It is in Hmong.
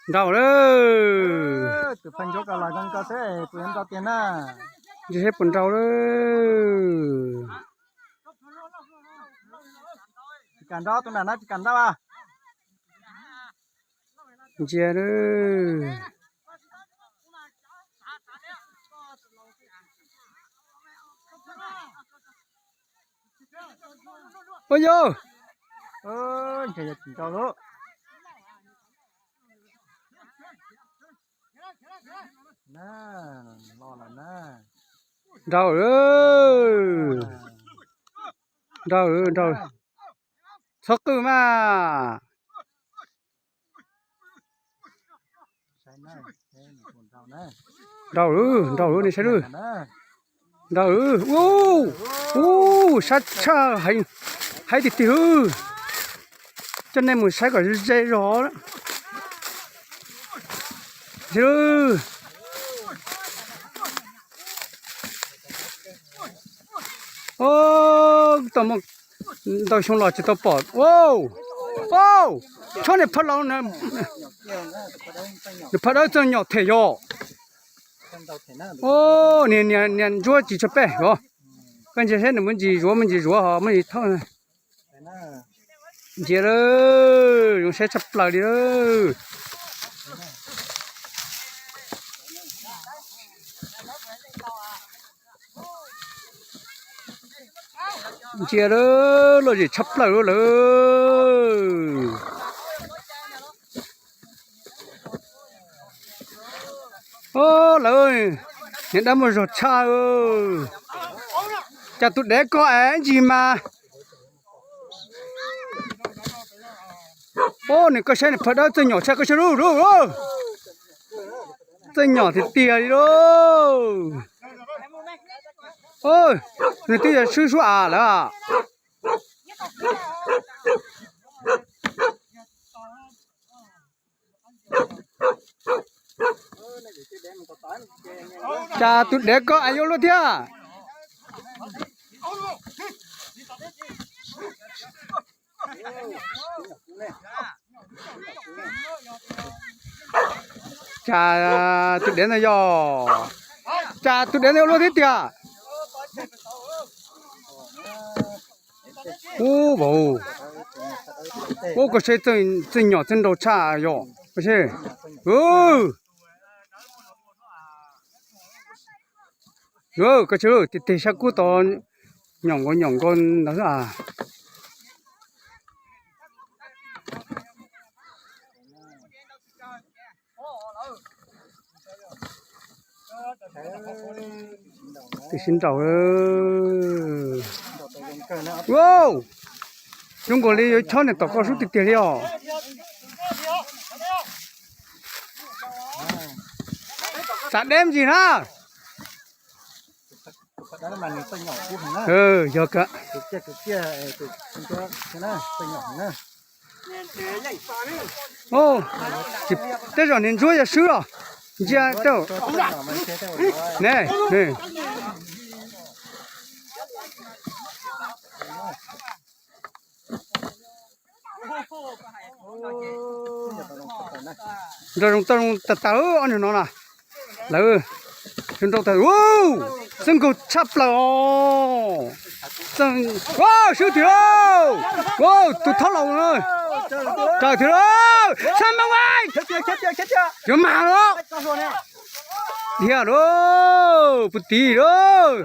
Nrau lawm. Tus phaw ncuav ko los zoo ko xwb, puas yuav nrau tiag na? Ntsia seb puas nrau lawm. Tsis kam nrau, tus nram na tsis kam nrau a. Ntsia lawm. Ua yog, ntshe yog tsis nrau lawm. Nrau, nrau, nrau, txhob qwj mas. Nrau lawm, nrau lawm, nej saib lawm. Nrau lawm, ub, ub, sab tshaj, haib tiag tiag lawm. Coj nej mus saib kom ze zog. Saib lawm. Tau muaj ntau xyoo los tsis tau pom. Chob niag phaw laus, niag phaw dawb txawj nyom them yog. Niag, niag ntsuab tsis tshua pej os. Koj ntsia seb nws muaj ntsis zuav, muaj ntsis zuav ho muaj ntsis thauj. Ntsia lawm, zoo saib tshaj plaws li lawm. Ntsia lawm, lom zem tshaj plaws lawm. Lawv, niag dab muaj zog tshaj. Cas tus dev ko es ib ntsis mas. Nws, koj saib nws phaw dawb txawj nyom tshaj, koj saib lub, txawj nyom tiag tiag li lauj. Nws twb yog swb suab av lawm. Cas tus dev ko es yuav luaj thiab. Cas tus dev ntawd yog, cas tus dev ntawd yuav luaj thiab tiag. Ub, vauv, ub, koj saib, txawj nyom txawj nrau tshaj yom, koj saib. Koj saib, tig tig sab kub tod, nyom nkaus nyom nkaus ntawd xwb as. Twb sib nraus. Wow, zoo nkaus li yuav chob niag tom ko sub tiag tiag li os. Txav deb ntsis na. Yog ka, tej zaum niag ntsuab yog swb os. Ntsia, ne, nrau zoo tau zoo tas tas ob niag no na. Lawv nrau tas, txawj nkaug tshaj plaws os. Swb tiag lauj. Tus thab laus na, raws tiag lauj. Xab Npauj, yuav mag los, dhia lauj, puag tid lauj.